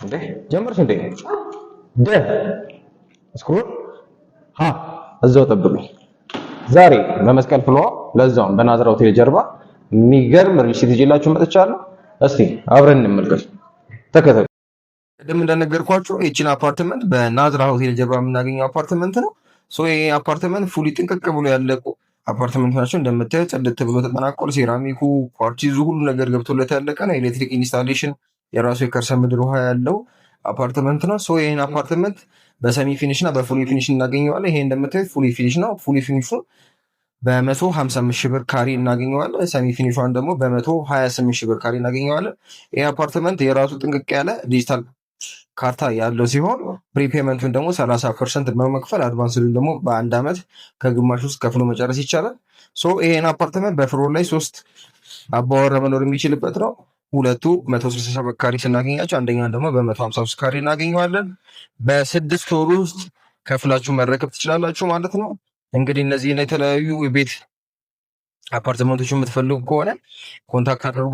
እንዴ ጀመርሽ እንዴ? ደ scroll ሀ እዛው ጠብቁኝ። ዛሬ በመስቀል ፍልውሃ ለዛውም በናዝራ ሆቴል ጀርባ የሚገርም real estate ይዤላችሁ መጥቻለሁ። እስቲ አብረን እንመልከት፣ ተከተሉ። ቅድም እንደነገርኳችሁ ይችን አፓርትመንት በናዝራ ሆቴል ጀርባ የምናገኘው አፓርትመንት ነው። So ይሄ አፓርትመንት fully ጥንቅቅ ብሎ ያለቁ አፓርትመንት ናቸው። እንደምታየው ጽድት ብሎ ተጠናቋል። ሴራሚኩ፣ ኳርቲዙ ሁሉ ነገር ገብቶለት ያለቀ ነው። ኤሌክትሪክ installation፣ የራሱ የከርሰ ምድር ውሃ ያለው አፓርትመንት ነው። So ይህን አፓርትመንት በ semi finish እና በ fully finish እናገኘዋለን። ይሄ እንደምታዩት fully finish ነው። Fully finish ኡን በ155 ሺህ ብር ካሬ እናገኘዋለን። Semi finish ኧን ደግሞ በ128 ሺህ ብር ካሬ እናገኘዋለን። ይህ አፓርትመንት የራሱ ጥንቅቅ ያለ ዲጂታል ካርታ ያለው ሲሆን prepayment ኡን ደግሞ 30% በመክፈል advance ደግሞ በአንድ ዓመት ከግማሽ ውስጥ ከፍሎ መጨረስ ይቻላል። So ይሄን አፓርትመንት በ floor ላይ ሶስት አባወራ መኖር የሚችልበት ነው። ሁለቱ 167 ካሬ ስናገኛቸው አንደኛውን ደግሞ በ153 ካሬ እናገኘዋለን። በ6 ወሩ ውስጥ ከፍላችሁ መረከብ ትችላላችሁ ማለት ነው። እንግዲህ እነዚህን የተለያዩ የቤት አፓርትመንቶች የምትፈልጉ ከሆነ contact አድርጉ።